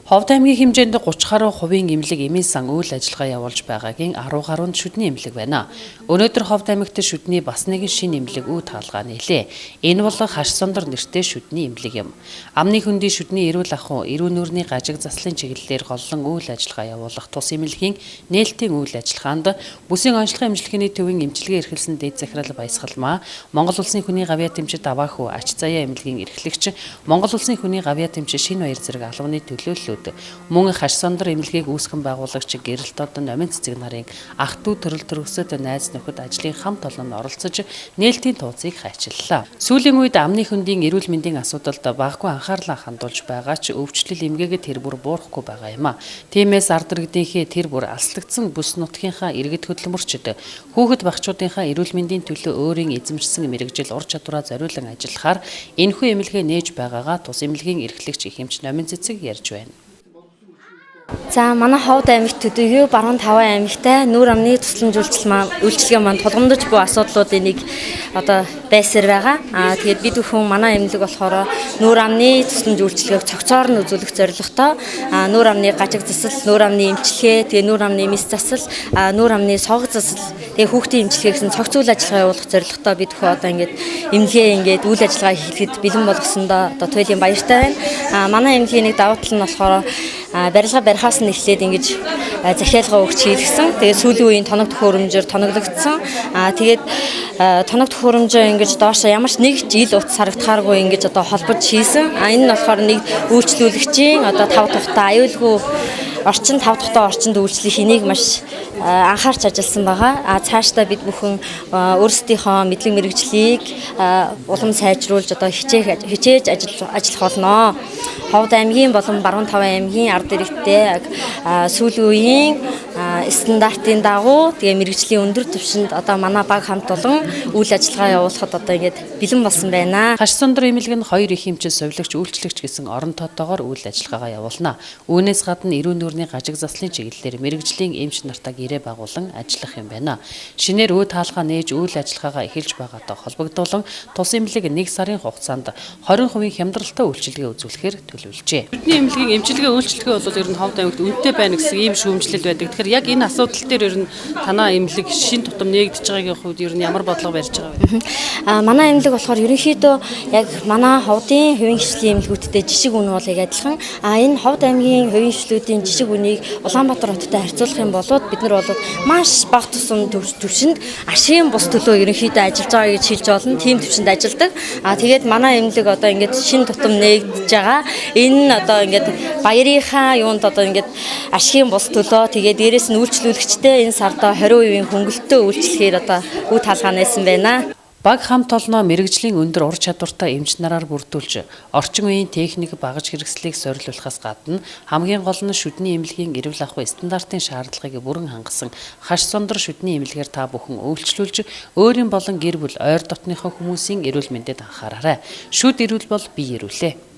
Ховд аймгийн хэмжээнд 30 гаруй хувийн эмнэлэг эмийн сан үйл ажиллагаа явуулж байгаагийн 10 гаруй нь шүдний эмнэлэг байна. Өнөөдөр Ховд аймагт шүдний бас нэгэн шинэ эмнэлэг үе таалгаа нээлээ. Энэ бол Хаш Сондөр нэртэй шүдний эмнэлэг юм. Амны хөндийн шүдний эрүүл ахуй, эрүүл нүүрний гажиг заслын чиглэлээр голлон үйл ажиллагаа явуулах тус эмнэлгийн нээлтийн үйл ажиллагаанд бүсийн онцлогын эмчилгээний төвийн эмчилгээ эрхэлсэн дээд захирал Баясгалмаа, Монгол Улсын хүний гавьяа тэмчид Даваахүү ач заяа эмнэлгийн эрхлэгч, Монгол Улсын хүний гавьяа тэмчид Шинэ Баяр зэрэг албаны төлөөллүүд мөн Хаш Сондөр эмнэлгийг үүсгэн байгуулагч Гэрэлт одон Номин цэцэг нарын ах トゥ төрөл төрөсөд найз нөхөд ажлын хамт олонд оролцож нээлтийн тууцыг хайчлалаа. Сүүлийн үед амны хөндийн эрүүл мэндийн асуудалд багагүй анхаарлаа хандуулж байгаа ч өвчлөл эмгээгээ тэр бүр буурахгүй байгаа юм а. Тиймээс ард иргэдийнхээ тэр бүр алслагдсан бүс нутгийнхаа иргэд хөдөлмөрчд хүүхэд багчуудынхаа эрүүл мэндийн төлөө өөрийн эзэмшсэн мэргэжил ур чадвараа зориулан ажиллахаар энэхүү эмнэлгээ нээж байгаагаа тус эмнэлгийн эрхлэгч их эмч Номин цэцэг ярьж байна. За манай Ховд аймагт төдийгүй баруун 5 аймагтай нүүр амны тусламж үйлчилгээ маань тулгамдж буй асуудлуудын нэг одоо байсаар байгаа. Аа тэгээд бид бүхэн манай эмнэлэг болохоор нүүр амны тусламж үйлчилгээг цогцоор нь үзүүлэх зорилготой нүүр амны гажиг засал, нүүр амны эмчилгээ, тэгээд нүүр амны мэс засал, нүүр амны сог засал, тэгээд хүүхдийн эмчилгээ гэсэн цогц үйл ажиллагаа явуулах зорилготой бид бүхэн одоо ингээд эмнэлгээ ингээд үйл ажиллагаа хийхэд бэлэн болгосондоо одоо туйлын баяртай байна. Аа манай эмнэлгийн нэг давуу тал нь болохоор барилга барихаас нь эхлээд ингэж захиалга өгч хийлгсэн. Тэгээд сүүлийн үеийн тоног төхөөрөмжөөр тоноглогдсон. Тэгээд тоног төхөөрөмжөө ингэж доошо ямар ч нэг жил утас харагдахааргүй ингэж одоо холбож хийсэн. Энэ нь болохоор нэг үйлчлүүлэгчийн одоо 5 тухтай аюулгүй орчин 5 тухтай орчинд үйлчлэх энийг маш анхаарч ажилласан байгаа. Цаашдаа бид бүхэн өөрсдийнхөө мэдлэг мэргэжлийг улам сайжруулж одоо хичээж ажиллах болно. Ховд аймгийн болон баруун 5 аймгийн ард иргэдтэй сүүлийн үеийн стандартын дагуу тэгээ мэргэжлийн өндөр түвшинд одоо манай баг хамт олон үйл ажиллагаа явуулахад одоо ингээд бэлэн болсон байна. Хаш Сондөр эмнэлэг нь 2 их эмчил совилогч үйлчлэгч гэсэн орон тоотойгоор үйл ажиллагаагаа явуулна. Үүнээс гадна эрүүл нүүрний гажиг заслын чиглэлээр мэргэжлийн эмч нартаа гэрээ байгуулан ажиллах юм байна. Шинээр өө таалгаа нээж үйл ажиллагаагаа эхэлж байгаатай холбогдуулан тус эмнэлэг 1 сарын хугацаанд 20% хямдралтай үйлчилгээ үзүүлэхээр төлөвлөжээ. Шүдний эмнэлгийн эмчилгээ үйлчилгээ бол ер нь Ховд аймагт үнэтэй байна гэсэн ийм шүүмжлэл байдаг. Тэгэхээр яг энэ асуудал дээр ер нь танаа эмнэлэг шин тутам нээгдэж байгаагийн хувьд ер нь ямар бодлого барьж байгаа вэ? Манай эмнэлэг болохоор ерөнхийдөө яг манай Ховдын хувийн хвшлийн эмнэлгүүдтэй жишг үнэ бол яг адилхан. Энэ Ховд аймгийн хувийн хвшлүүдийн жишг үнийг Улаанбаатар хоттой харьцуулах юм бол бид нар бол маш бага тусам түвшинд ашигын бус төлөө ерөнхийдөө ажиллаж байгаа гэж хэлж болно. Тийм түвшинд ажилладаг. Тэгээд манай эмнэлэг одоо ингээд шин тутам нээгдэж байгаа. Энэ нь одоо ингээд баярынхаа юунд одоо ингээд ашигын бус төлөө тэгээд дээрээс нь үйлчлүүлэгчтэй энэ сарда 20% хөнгөлөлтөө үйлчлэхээр одоо үе таалгаа нээсэн байна. Баг хамт олноо мэргэжлийн өндөр ур чадвартай эмч нараар бүрдүүлж орчин үеийн техник багаж хэрэгслийг сорилуулахаас гадна хамгийн гол нь шүдний эмнэлгийн эрүүл ахуй стандартын шаардлагыг бүрэн хангасан Хаш Сондөр шүдний эмнэлгээр та бүхэн үйлчлүүлж өөрийн болон гэр бүл ойр дотныхоо хүмүүсийн эрүүл мэндэд анхаараарай. Шүд эрүүл бол бие эрүүлээ.